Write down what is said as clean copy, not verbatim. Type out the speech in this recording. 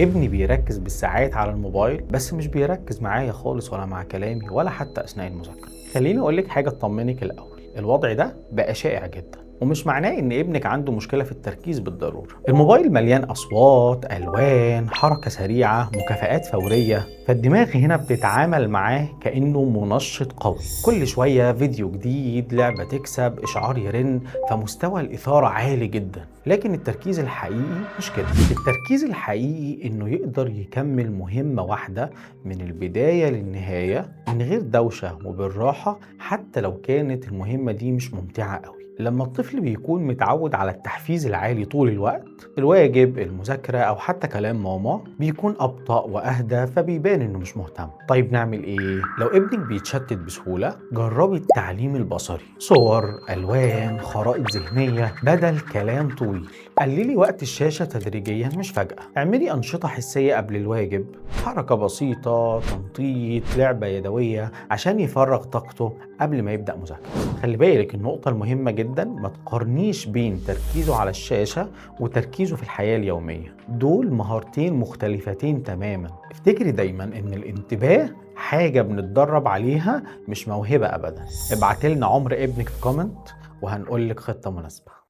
ابني بيركز بالساعات على الموبايل، بس مش بيركز معايا خالص ولا مع كلامي ولا حتى أثناء المذاكرة. خليني أقولك حاجة تطمنك الأول، الوضع ده بقى شائع جدا، ومش معناه إن ابنك عنده مشكلة في التركيز بالضرورة. الموبايل مليان أصوات، ألوان، حركة سريعة، مكافآت فورية، فالدماغ هنا بتتعامل معاه كأنه منشط قوي. كل شوية فيديو جديد، لعبة تكسب، إشعار يرن، فمستوى الإثارة عالي جدا. لكن التركيز الحقيقي مش كده. التركيز الحقيقي إنه يقدر يكمل مهمة واحدة من البداية للنهاية من غير دوشة وبالراحة، حتى لو كانت المهمة دي مش ممتعة قوي. لما الطفل بيكون متعود على التحفيز العالي طول الوقت، الواجب، المذاكرة، أو حتى كلام ماما، بيكون أبطأ وأهدى، فبيبان إنه مش مهتم. طيب نعمل إيه؟ لو ابنك بيتشتت بسهولة، جربي التعليم البصري، صور، ألوان، خرائط ذهنية بدل كلام طويل. قللي وقت الشاشة تدريجيا مش فجأة. اعملي أنشطة حسية قبل الواجب، حركة بسيطة، تنطيط، لعبة يدوية، عشان يفرغ طاقته قبل ما يبدأ مذاكرة. خلي بالك، النقطة المهمة جدا، ما تقارنيش بين تركيزه على الشاشة وتركيزه في الحياة اليومية، دول مهارتين مختلفتين تماما. افتكري دايما ان الانتباه حاجة بنتدرب عليها، مش موهبة ابدا. ابعتلنا عمر ابنك في comment وهنقولك خطة مناسبة.